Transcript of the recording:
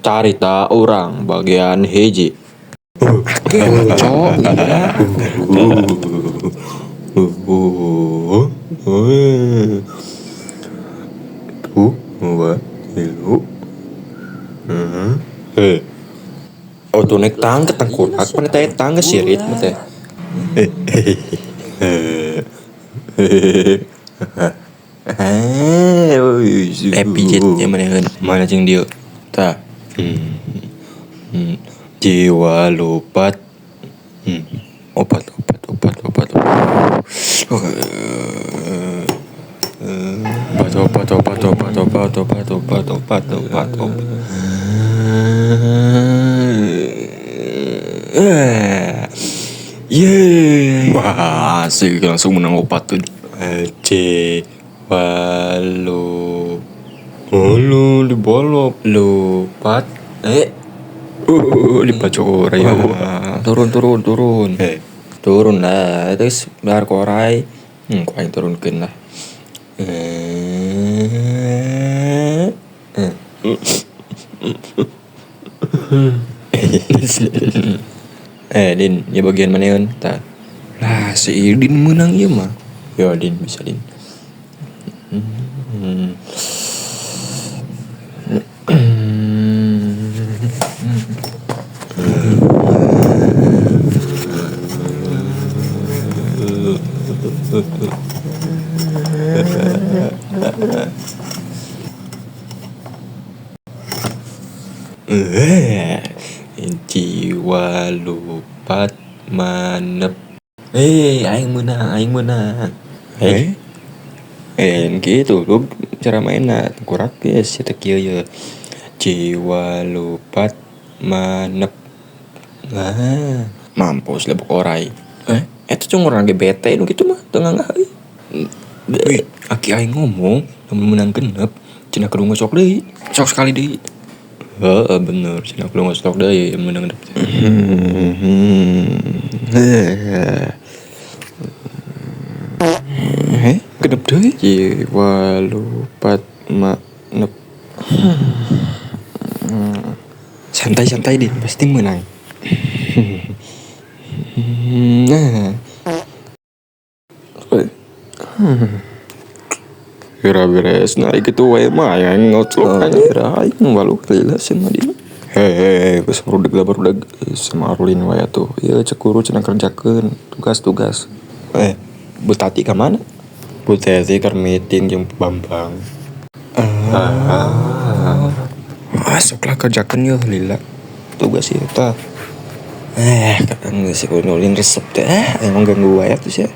Carita urang bagian 1. Cok, iya. Dua, tilu. Eh. Oh, tuh naik tangga tangkurak, mana teh tangga sirit mah teh. Pijit yang mana Mana jeung dia? Tah. Jiwa lupat. Opat, opat, opat, opat. Opat, opat, opat, opat, opat, opat, opat, opat, opat, opat. Yeay. Wah, asik langsung menang opat tuh. Jiwa lu. Lu dibolop lupat. Dibacok orang ya. Turun, turun, turun. Turun lah, terus biar korai. Kok aing turunkeun lah. Din, ya bagian mana yun? Tah. Lah, si Idin menang ieu mah. Ya, Din, bisa, Din. Jiwa lupat manep. Aing menang, aing menang. Gitu lu cara mainna tengkorak ge sia teh kieu ye. Jiwa lupat manep. Nah, mampus lebok orai. Eta cungurna ge bete nu kitu mah teu nganggah euy. Wih, aki aing ngomong lamun menang genep cenah kudu ngosok deui. Sok sekali deui. Heeh, bener, cenah kudu ngosok deui menang genep teh. Genep deui. Jiwa lupat manep. Santai-santai Din, pasti menang. Nah. Kira beres, nah gitu wae mah aing ngoclok aja. Kira aing waluh lila sieun mah Din. Hehehe, geus barudeg lah barudeg sama Arulin wae atuh. Ieu cek guru cenah kerjakeun tugas-tugas. Bu Tati ka mana? Bu Tati keur meeting jeung Bambang. Sok lah kerjakeun yeuh lila. Tugas ieu tah. Kadang geus si Ulin resep teh. Emang ganggu wae atuh sia.